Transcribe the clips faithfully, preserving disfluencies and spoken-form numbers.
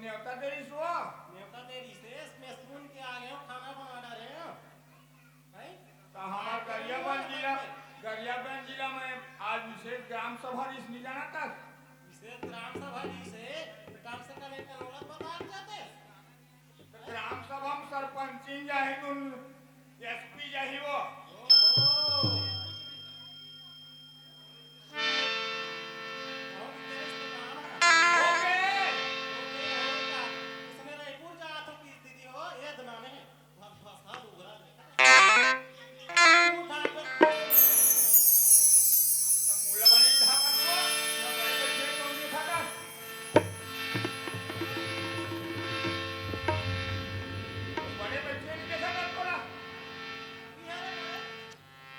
नेवता दे रिहिस वो। नेवता दे रिहिस, मैं सुन के आ गए हूँ, खाना बना डारे हूँ। हैं? तो हमार गरियाबंद जिला, गरियाबंद जिला में आज विशेष ग्राम सभा रिहिस, नहीं जाना था? विशेष ग्राम सभा रिहिस, तो कम से कम एक करोड़ बता जाते। तो ग्राम सभा में सरपंचिन जाही, तुम एसपी जाही वो। ओहो।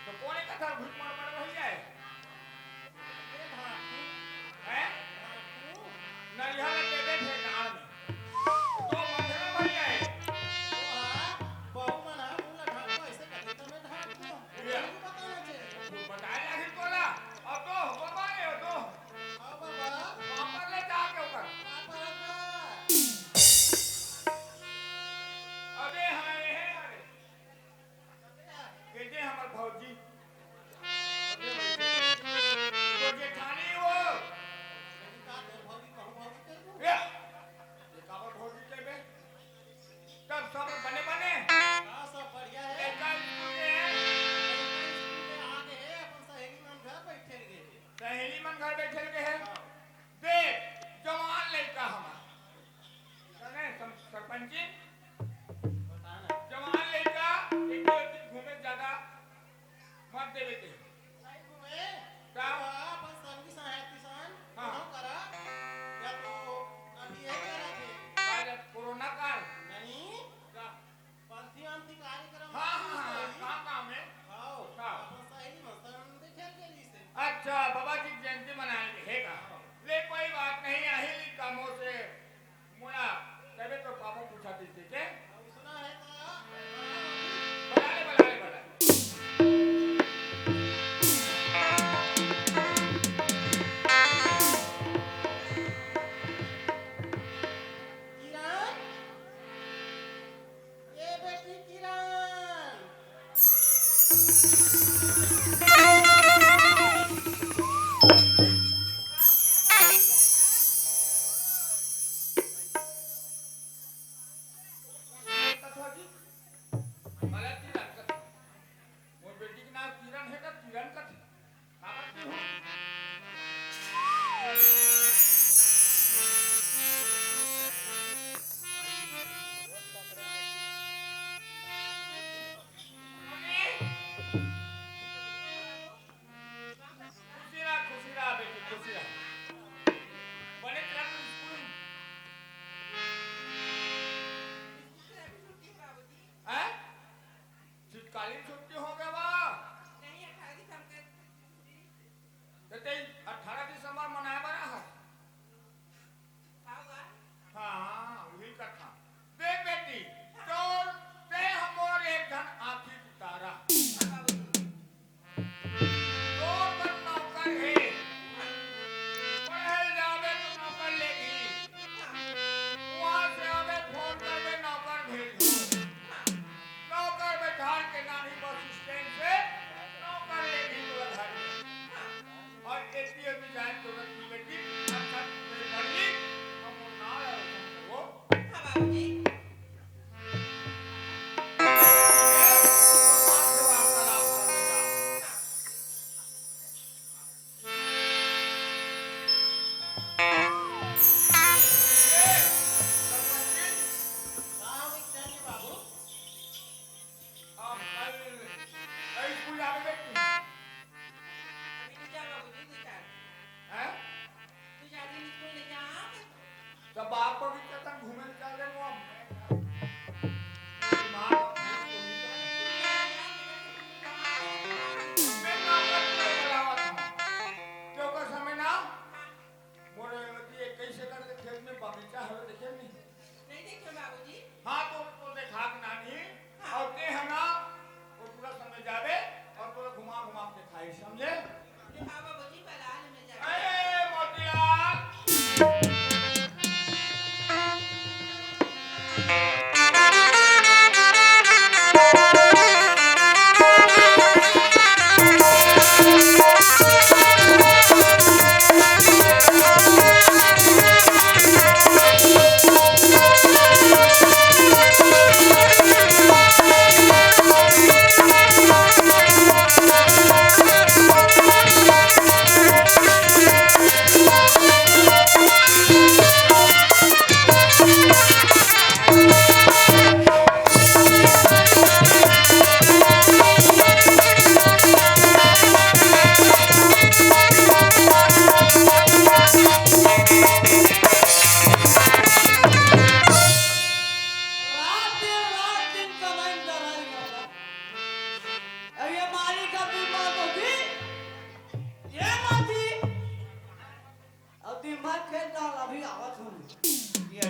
तो कोने का घर घुट मड़ मड़ वही है? हैं? नरिया ले दे दे थे गाड़ में। तो मंदिर में वही है। बहू मन ह मुंह ला ढांको, ऐसे कथे त मैं ढांकूं। ये। तू बताए आखिर तोला। अब तो बाबा रे, अब तो। हाँ बाबा। पापा ले जाके ऊपर। पापा रे। अबे हाँ, ये है, अरे। के जे हमर भौजी। तो जेठानी वो। ए, ये काबर भौजी कहबे? तब सब बने बने? हाँ, सब बढ़िया है। लड़का स्कूल में है? लड़का स्कूल में आ गए हैं, अपन सहेली मन घर बैठे गए हैं। सहेली मन घर बैठे गए हैं? हाँ। देख, जवान लड़का हमार। जाने सम-, सरपंच जी, जवान लड़का, एक दो दिन घूमे, ज्यादा मत देवे के। नहीं घूमे, का? तो अपन संगी साथी सन, हाँ। कोनो करा, या तो अभी ये करा थे। का जब कोरोना काल? नहीं। का? पंथी-अंथी कार्यक्रम हाँ, हाँ, हाँ, सही। का काम है? हाँ, हाँ। अपन सहेली मन सन देखे के लिए से। अच्छा, बाबा जी जयंती मनाए के है का? हाँ। ले, कोई बात नहीं, आही ली कामों से मोला तबे तो पापा पूछा दीजिए के? अब सुना है तो बना ले, बना ले, बना ले। किरण, ए बेटी किरण। कथा जी, मला किरण कथा। मोर बेटी के नाम किरण हे, त किरण कथे। काबर के हो? खुशी रह, खुशी रह बेटी, खुशी रह। बने चला तू स्कूल। हैं? शीतकालीन छुट्टी हो गया बा? नहीं, अठारह दिसंबर के छुट्टी। तो ते अठारह दिसंबर मनाए बर आ हस? हाँ बा। हाँ, वही कथा। देख बेटी, तोर, ते हमर एक झन आँखी के तारा। हाँ बाबूजी। दो कन नौकर हे। पढ़े जाबे तो नौकर लेगही। वहाँ से आबे फोन करबे, नौकर भेजहूँ। नौकर बैठार के नानी बस स्टैंड से नौकर लेगही तोला घर में। और एती ओती जाए तो रखी बेटी, अच्छा से पढ़ ली, हम वो ना रहे वो। हाँ बाबूजी।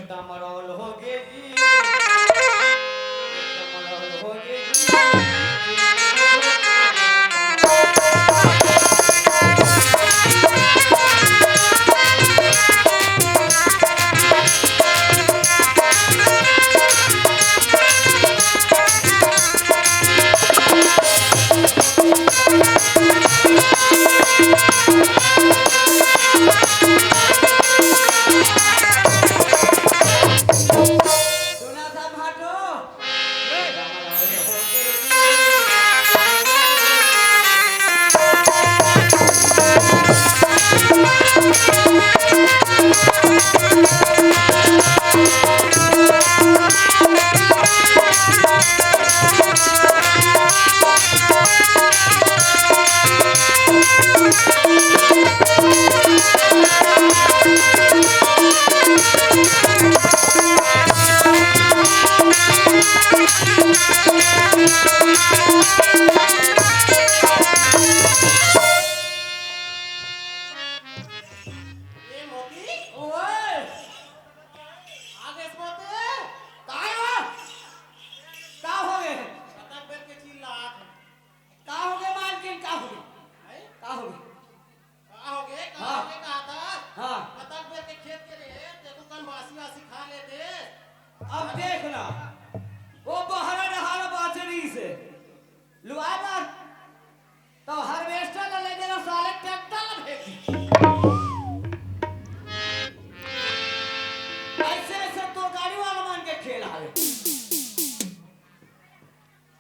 कमरौल हो गे जी, कमरौल हो गे जी। सुना था भाटो? ए मोती, ओए! आगे से मोती! काय हो? का हो गे? कतक बेर के चिल्लात हे। का हो गे मालकिन, का हो गे? हैं? का हो गे? का हो गे, का हाँ। हो गे कहा था? हाँ। कतक बेर के खेत के रे, ते तो कन बासी वासी खा लेते। अब देख ना, वो बहरा डहार बाचरी से लुआ बार, तो harvester ला ले देना साले, tractor ला फेंक। ऐसे ऐसे तो गाड़ी वाला मन के खेल आवे।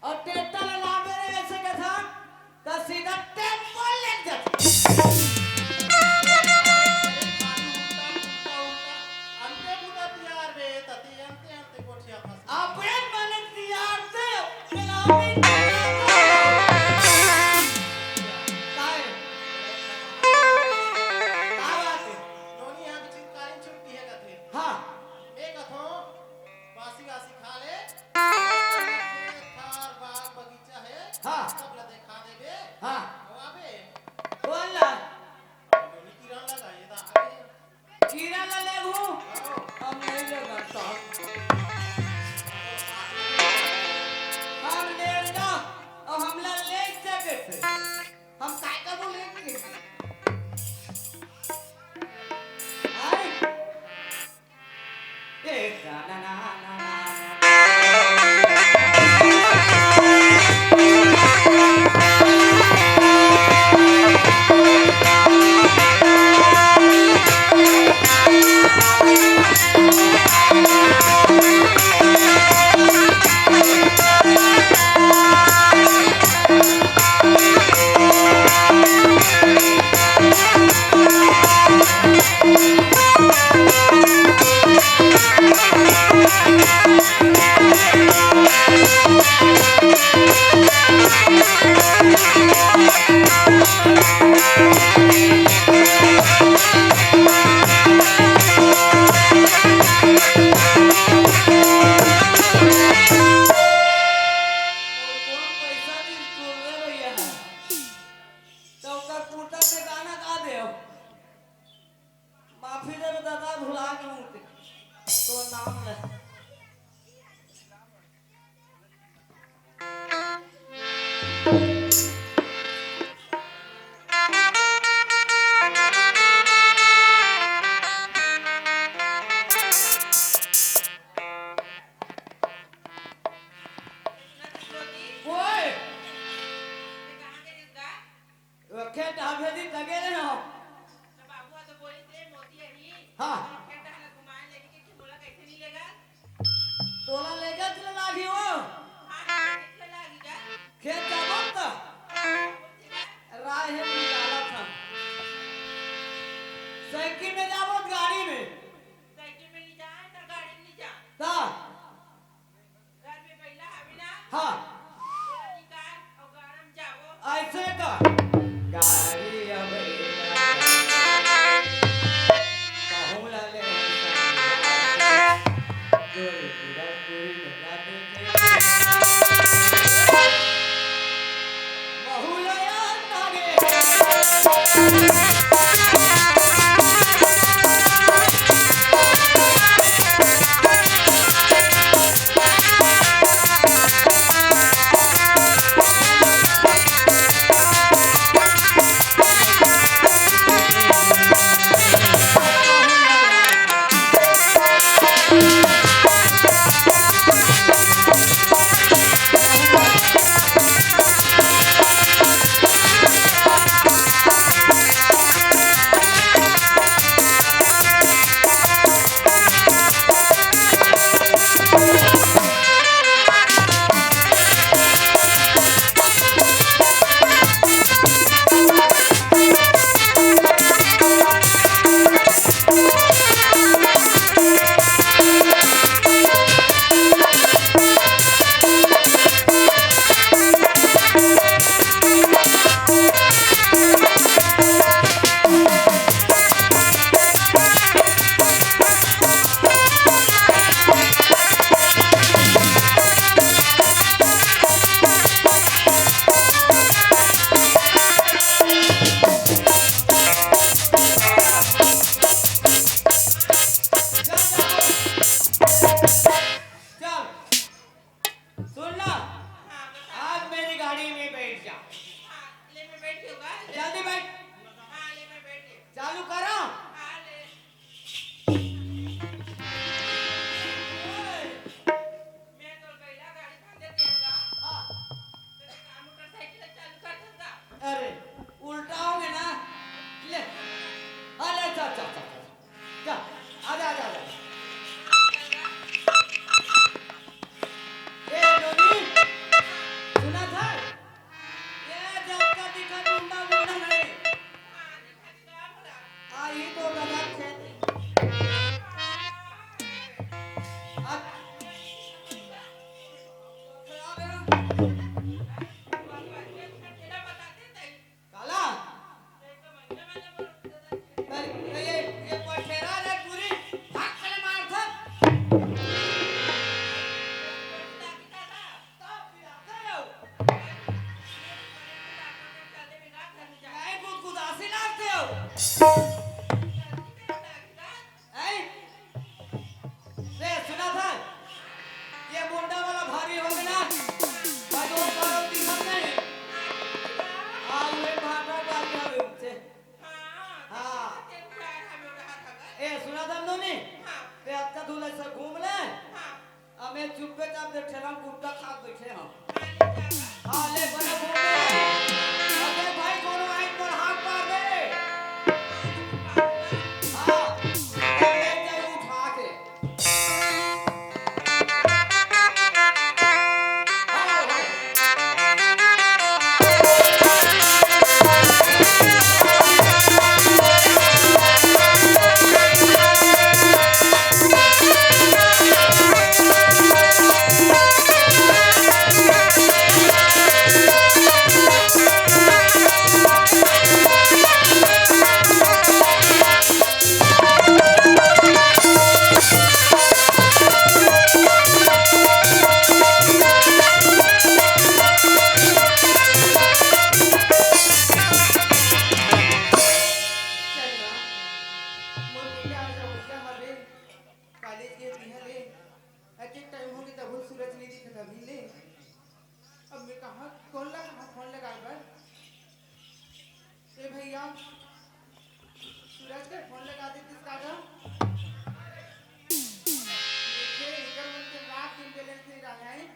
और tractor ला लावे रे ऐसे कथा, तो सीधा tempo ले जाते। अंते बुता तियार बे, तती अंते अंते कोठिया फंस। अबे मन तियार से गुलामी। काय? का बात हे? नोनी यहाँ की चिंतकारी छुट्टी है कथे। हाँ। मैं कथो, बासी वासी खा ले। खेत, खार, बाग, बगीचा है। हाँ। सब ला देखा देबे। हाँ। अब आबे। कौन ला? नोनी किरण लगा, ये तो आगे। कीरा ला लेबू? हम नहीं लेबा तो। हम लेब ना, और हमला ले सके थे। हम काय करबो लेके? आय? ए, ना, ना, ना, ना, ना। कौन पैसा दिस तोर रे भैया? तो ओकर कुर्ता पे गाना गा दे। माफी देबे दादा, भुला गेहूं ते। तो नाम ले। ओए! रखे त भेजी तगे रहे हो। तो बाबू तो बोली थे, मोती यही। हाँ। खेत हला घुमाए लेके कि मोला कैसे नहीं लेगा? तोला लेगा चला लागी हो। हाँ, कैसे लागी जा? खेत जाबो त। राय है निकाला था। साइकिल में जाबो त गाड़ी में? साइकिल में नहीं जाए, तो गाड़ी में नहीं जाए। का? घर में बइला हवे ना? हाँ। ओला निकाल अउ गाड़ा में जाबो। ऐसे का? गाड़ी अब कहूँ ला ले जोरी पूरा पूरी मेला देखे। महू ला यार तारे। अरे, उल्टा होगे ना। ले, आ ले, चल, चल, चल, चल। चल, आजा, आजा, आजा। ए, नोनी, सुनत हस? ए, जब का दिखत मुंडा, मुंडा नहीं। आही तो गलत खेत। अब काला? ए, ए, ये, ये पठेरा रे टूरी, भाग साले मार था। तब फिर आता है। नहीं, कुछ उदासी लागते हो। हैं? रे, सुनत हस? ये मुंडा वाला भारी होगे ना, भाई, वो करो दिखत नहीं। हाँ, ये भाटा भारी होगे उनसे। हाँ। ए, सुनत हस नोनी? ते अच्छा दूल्हा से घूम ले। अब मैं चुप्पे चाप दे ठेला में गुटखा खात बैठे हँव। हाँ, ले, बने घूम ले। अबे भाई, कोनो आइट पर हाथ मार दे। हाँ, ले जाए उठा के। चल ना, मोर बेटा आज अवइया हवे, कॉलेज गे तिहां ले, एक एक टाइम होगे तभो सूरज नइ दिखत अभी ले। अब मैं कहाँ, कोन ला कहाँ फोन लगाए बर? ए भैया, सूरज के फोन लगा देतिस का गा? देखे, इकर मन के रात दिन बैलेंस नइ रहे हैं।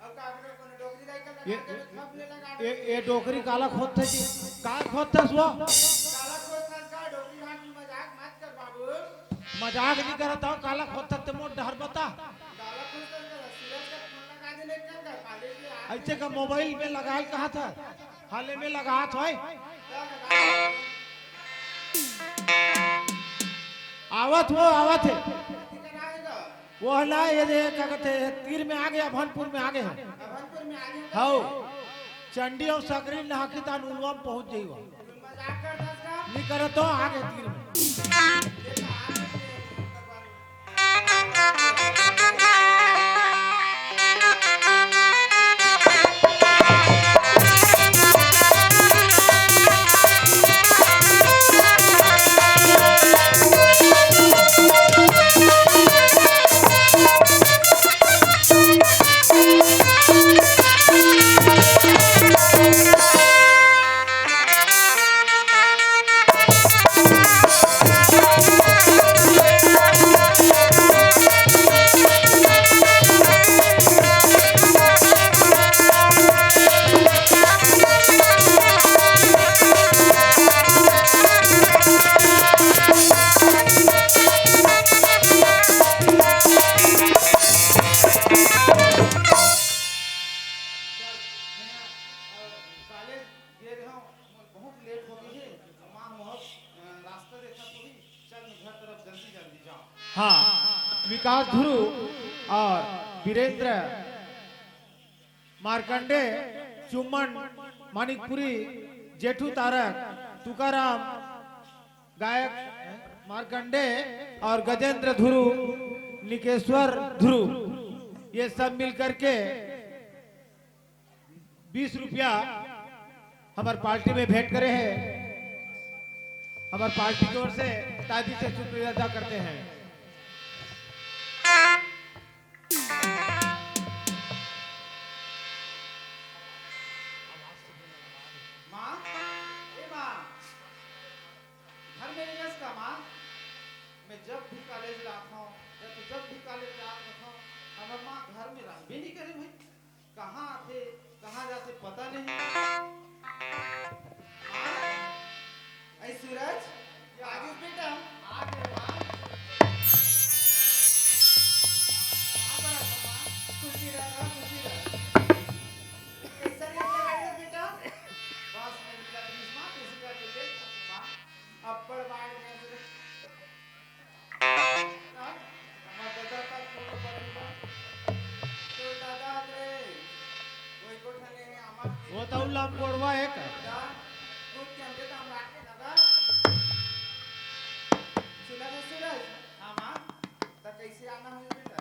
अब का करो, कोनो डोकरी दाई का लगा ये, दे, ये, थप ले लगा ये, दे। ये डोकरी काला खोदथे जी? का खोदथस वो? काला खोदथस का? डोकरी भाषा में मजाक मत कर बाबू। मजाक नइ करत हँव, काला खोदथस ते मोर डहर बता। काला खोदथस का? सूरज के फोन लगा दे, नहीं कर का? कॉलेज में आ अइसे का मोबाइल में लगाए ल कहत हस? हाले में लगात होय। आवत हो, आवत हे। वो ह ना, ये दे, का कथे, तीर में आगे, अभनपुर में आगे हे। हव। चंडी अउ सकरी नहाकी तान उलवा में पहुँच जाई वो। नइ करत हो, आगे तीर में। कॉलेज गे रहे हँव, मोर बहुत लेट हो गई है। माँ मोहक, अ, रास्ता देखा तो भी, चल मैं घर तरफ जल्दी जल्दी जाऊँ। हाँ, विकास ध्रुव और वीरेंद्र मार्कंडे, चुम्मन मानिकपुरी, जेठू तारक, तुकाराम गायक मार्कंडे और गजेंद्र ध्रुव, निकेश्वर ध्रुव, ये सब मिल करके बीस रुपया हमर पार्टी में भेंट करे हे। हमर पार्टी की ओर से तादी से शुक्रिया अदा करते हैं। माँ, ए माँ, घर में रहिस का माँ? मैं जब भी कॉलेज जात हँव, या तो जब भी कॉलेज जात हँव, हमर माँ घर में रहबे नइ करे भाई। कहाँ आथे, कहाँ जाथे, पता नहीं। वो तो उल्ला कोड़वा है का? दूध के हमरे दाम राखे लगा। सुना था सूरज? हाँ माँ। त कैसे आना हो बेटा?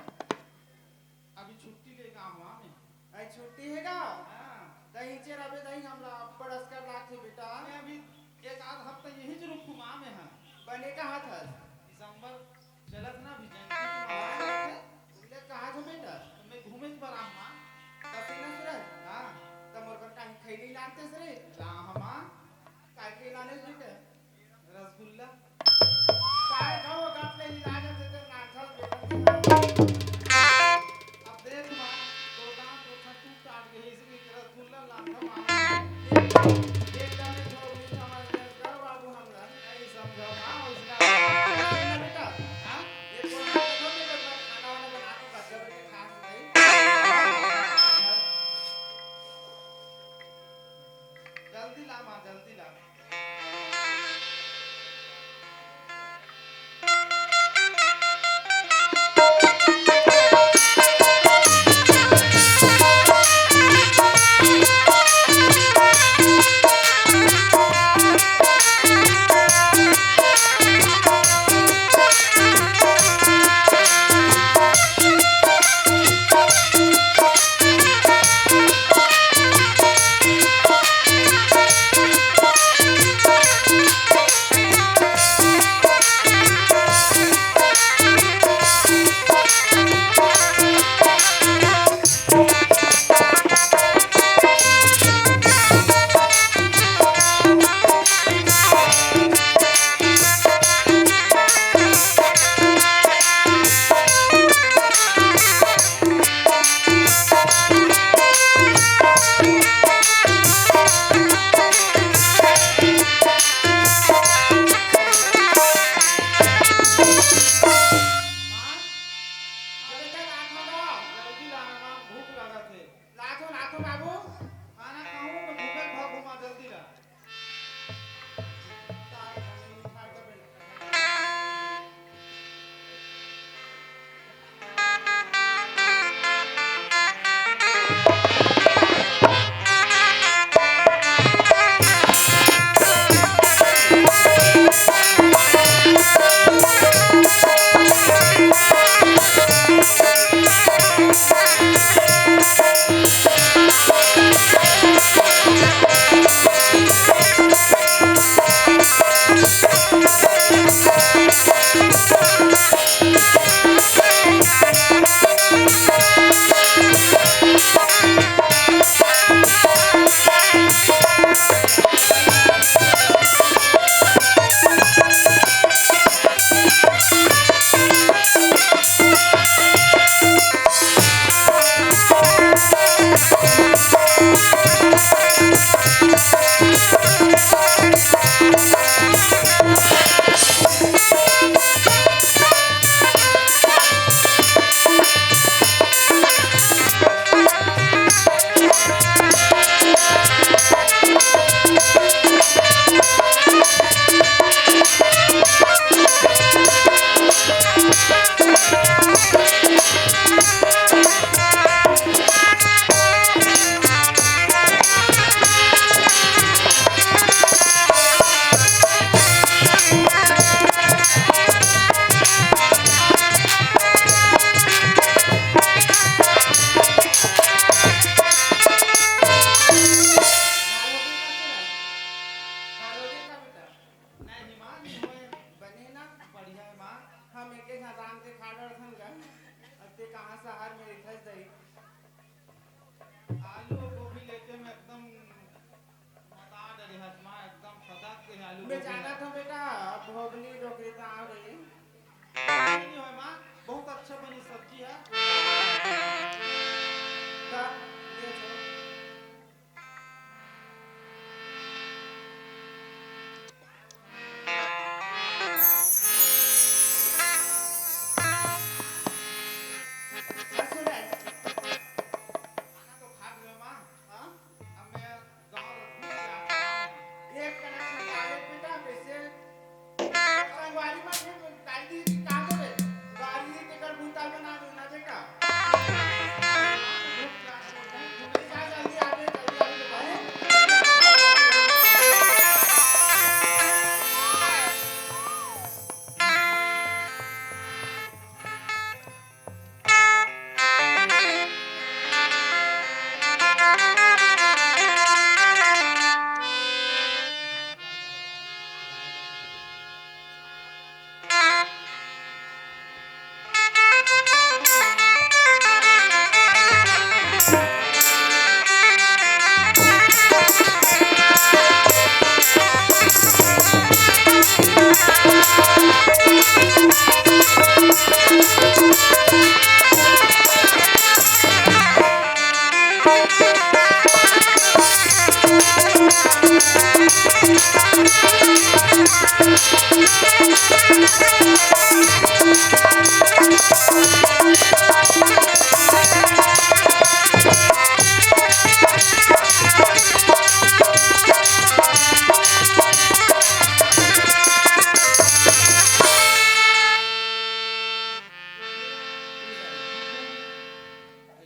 अभी छुट्टी लेगा हुआ मैं। आई छुट्टी है का? हाँ। दही चेर अबे दही हमला बड़ असकर लागथे बेटा। मैं अभी एक आध हफ्ता यही जरूर घुमा में हाँ। बने कहा था? दिसंबर चलत ना भी जंगल में। हाँ, ले कहा था बेटा? मैं घूमे के बराम माँ। बस ना सूरज? हाँ। त मोर बर काहे खैनी लानते सरे? ला हमा। काय के लाने बेटा? रसगुल्ला। काय खाओ, गप ले इलाज है, तेरे नाचल बेटा। अब देख माँ, तो दांत तो छटू काट गई, इसलिए रसगुल्ला लान था माँ। एक, एक दाने जो भी हमारे देश का बाबू हम रंग नहीं समझा माँ, उसका ना बेटा, हाँ? ये कोरोना का तो बेटा खाना वाना बना के बच्चा बेटे खा नहीं। जल्दी ला माँ, जल्दी ला।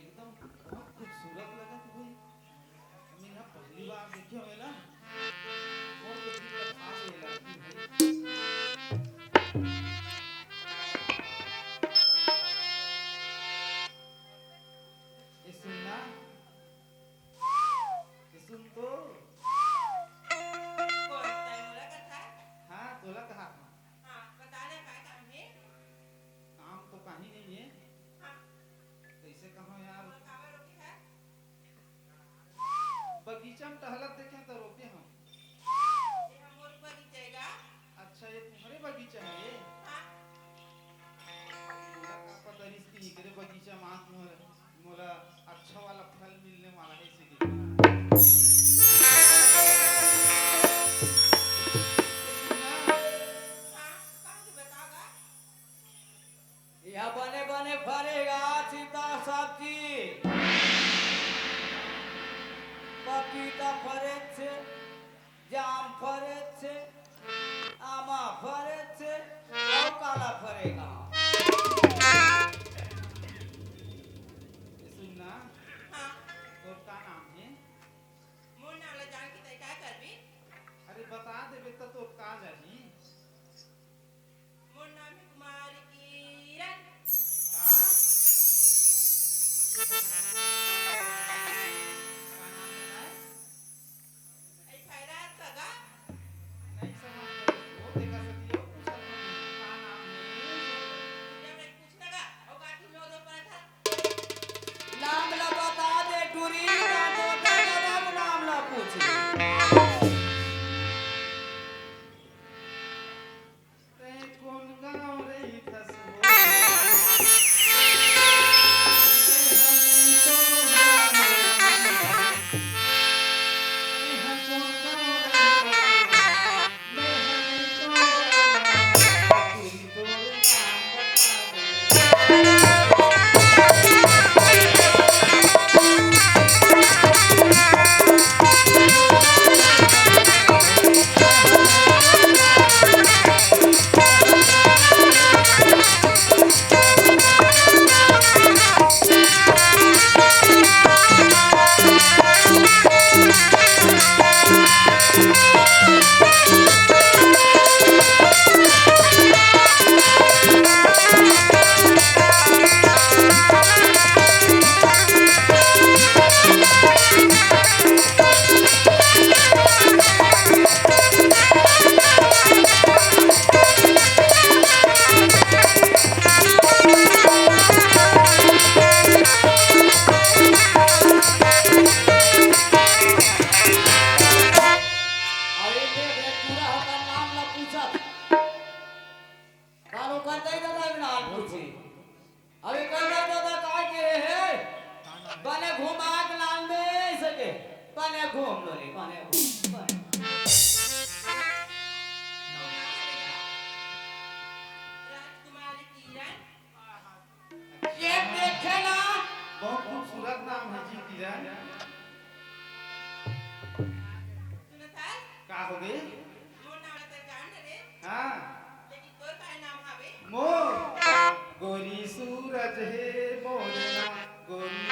एकदम बहुत खूबसूरत लगत हे भाई। मैं यहाँ पहली बार देखे हूँ ना, मोर तो दिल ला भा गे लड़की भाई। ये सुन ना, ये सुन तो। कौन तैं मोला कथा? हाँ, तोला कहा था। हाँ, बता ना, काय काम हे? काम तो कहीं नहीं है। हाँ। कैसे कहो यार? मोर काबर रोके है? बगीचा में टहलत देखे तो रोके हम। ये हम मोर बगीचा हे गा। अच्छा, ये तुम्हरे बगीचा है ये? हाँ। मोला का पता रिहिस कि एकरे बगीचा में आज मोर, मोला अच्छा वाला फल मिलने वाला है, इसीलिए। हाँ, कहाँ की बताओ गा? यह बने बने फरे गा, सीता सब्जी, पपीता फरे छे, जाम फरे छे, आमा फरे छे, अउ काला फरे गा। ए, सुन ना। हाँ। तोर का नाम हे? मोर नाम ला जान के तैं का करबे? अरे, बता देबे त तोर का जाही? मोर नाम हे कुमारी किरण। का? का नाम बताए? अरे, फैराज का गा? नहीं समझ पाए। वो देखा सकी हो, पूछा था, का नाम है? जब मैं पूछना गा, वो काठी में वो दो पड़ा था। नाम ला बता दे, टूरी, ना तो दादा नाम ला पूछे। तैं कोन गाँव रहिथस वो? अरे देख, एक टूरा ह का नाम ला पूछत। कालो करता ही दादा नाम पूछी। अभी कल दादा का के हे? बने घुमा के नाम दे सके। बने घूम लो रे, बने घूम, बने। राजकुमारी किरण। ये देखे ना। बहुत खूबसूरत नाम है जी किरण। सुनत हस? का हो गे? मोर नाम ला तो जान डरे। हाँ। लेकिन तोर का नाम हवे? मोर गोरी सूरज हे मोर नाम, गोरी